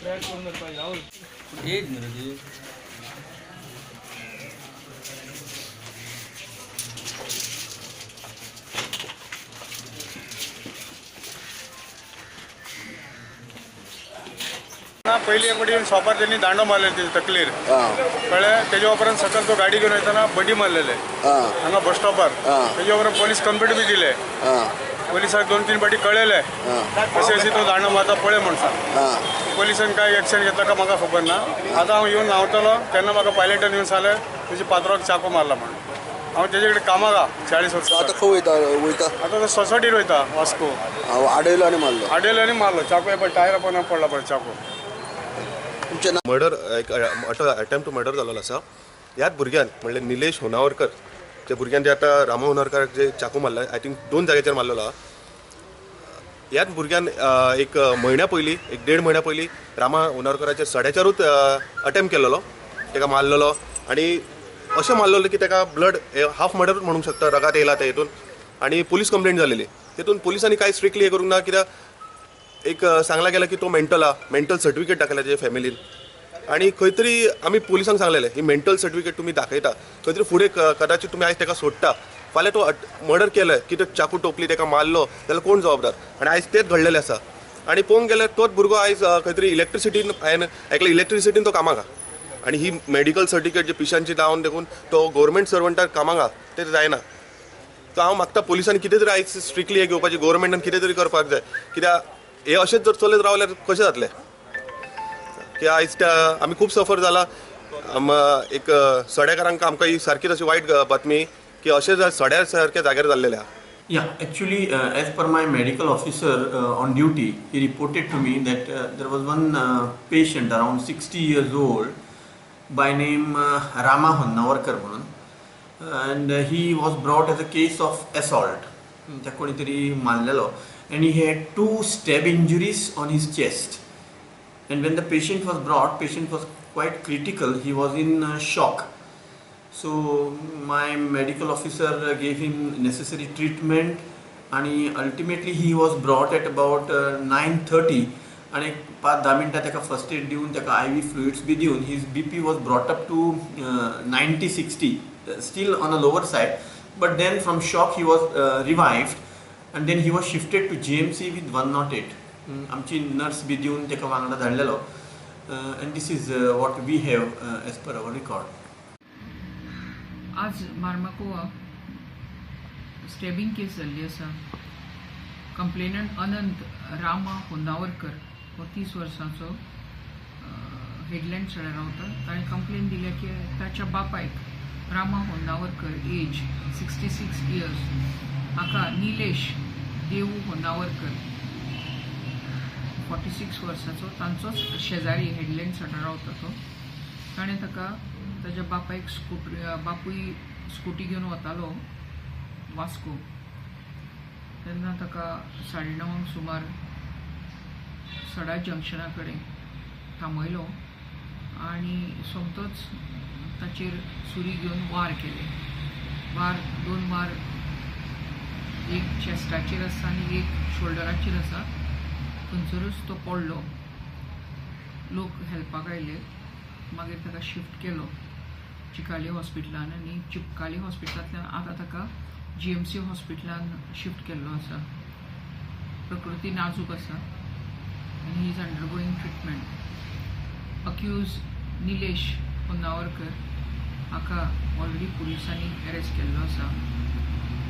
Track करून धरपाक Rahul as न्हू रे ती. ना पयली एक फावटी शॉपार तेणी दांडो मारलेलो तेजे तकलेर, कळ्ळें. तेजे उपरांत सकयल तो गाडी घेवन वयतना बडी मारलेले हांगा बस स्टॉपार. तेजे उपरांत पोलीस कंप्लेंट बी दिले. पोलिसाक 2-3 फावटी कळयले अशें अशें तो दांडो मारता पळय म्हण सांग. पोलिसान काय एक्शन घेतला का म्हाका खबर ना. आतां हांव येवन न्हांवतलो तेन्ना म्हाका पायलटान येवन सांगलें तुजे पात्राक चाकू मारला म्हणून. हांव तेजे कडेन कामाक आहा 40 वर्सां. आतां खंय वयता वयता? आतां तो सोसायटीर वयता वास्को. आडयलो आनी मारलो. आडयलो आनी मारलो चाकू. पळय टायरा पोंदा पडला पळय चाकू. मर्डर एक अटेम्प्ट टू मर्डर जाल्लो आसा. ह्याच भुरग्यान म्हणल्यार निलेश होनावरकर जे भुरग्यान जे आतां रामा होनावरकराक जे चाकू मारला, I think 2 जाग्याचेर मारलेलो आहा. ह्याच भुरग्यान एक म्हयन्या पयलीं, एक 1.5 म्हयन्या पयलीं रामा होनावरकराचेर सड्याचेरूच अटेम्प्ट केल्लो, ताका मारलेलो. आनी अशें मारलेलो की ताका ब्लड हाफ मर्डर म्हणूंक शकता, रगात येयला ते हितून. आनी पुलीस कंप्लेंट जालेली. तितून पुलिसांनी कांय स्ट्रिक्टली हें करूंक ना, कित्याक एक सांगला गेला की तो मेंटल आहा, मेंटल सर्टिफिकेट दाखयला तेजे फॅमिलीन. आनी खंय तरी आमी पुलिसांक सांगलेलें ही मेंटल सर्टिफिकेट तुमी दाखयता, खंय तरी फुडें कदाचित तुमी आयज ताका सोडटा, फाल्यां तो मर्डर केलें की तो चाकू टोपली ताका मारलो जाल्यार कोण जबाबदार. आनी आयज तेच घडलेलें आसा. आनी पळोवंक गेल्यार तोच भुरगो आयज खंय तरी इलेक्ट्रिसिटीन, हांवें आयकलें इलेक्ट्रिसिटीन तो कामाक आहा. आनी ही मेडिकल सर्टिफिकेट जे पिशांची लावन देखून तो गोवोरमेंट सर्वंटाक कामाक आहा, तें जायना. सो हांव मागता पुलिसांनी कितें तरी आयज स्ट्रिक्टली हें घेवपाचें, गोवोरमेंटान कितें तरी करपाक जाय. कित्याक हे अशेंच जर चलत रावल्यार कशें जातलें? की आयज त्या आमी खूब सफर जाला. एक सड्याकारांक आमकां ही सारकीच अशी वायट बातमी की अशें सड्या सारक्या जाग्यार जाल्लेलें आहा. Yeah, actually, as per my medical officer on duty, he reported to me that there was one patient around 60 years old by name Rama Honnavarkar म्हणून, and he was brought as a case of assault. त्या कोणीतरी मारलेलो, and he had 2 stab injuries on his chest. And when the patient was brought, patient was quite critical. He was in shock. So my medical officer gave him necessary treatment, and ultimately he was brought at about 9:30. And 5-10 मिनटां ताका first aid दिवन ताका IV fluids बी दिवन his BP was brought up to 90-60, still on a lower side, but then from shock he was revived, and then he was shifted to GMC with 108. आमची nurse बी दिवन ताका वांगडा धाडलेलो. And this is what we have as per our record. आज मार्मागोवा स्टॅबिंग केस जाल्ली आसा. Complainant अनंत रामा होन्नावरकर हो 30 वर्सांचो headland सड्यार रावता. ताणें कंप्लेन दिल्या की ताच्या बापायक रामा होन्नावरकर एज 66 इयर्स हाका निलेश देवू होन्नावरकर 46 वर्साचो तांचोच शेजारी हेडलँड सड्यार रावता तो, ताणें ताका ताज्या बापायक बापूय स्कुटी घेवन वतालो वास्को, तेन्ना ताका 9:30 सुमार सडा जंक्शना कडेन थांबयलो आनी सोमतोच ताचेर सुरी घेवन वार केले. वार 2 वार, एक चेस्टाचेर आसा आनी एक शोल्डराचेर आसा. थंयसरूच तो पडलो. लोक हेल्पाक आयले, मागीर ताका शिफ्ट केलो चिकाली हॉस्पिटलान आनी चिकाली हॉस्पिटलांतल्यान आतां ताका GMC हॉस्पिटलान शिफ्ट केल्लो आसा. प्रकृती नाजूक आसा आनी he is undergoing treatment. Accused Nilesh Honnavarkar हाका ऑलरेडी पुलिसांनी अरेस्ट केल्लो आसा.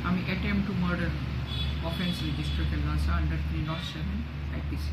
आमी attempt to murder offence register केल्लो आसा अंडर 307 IPC.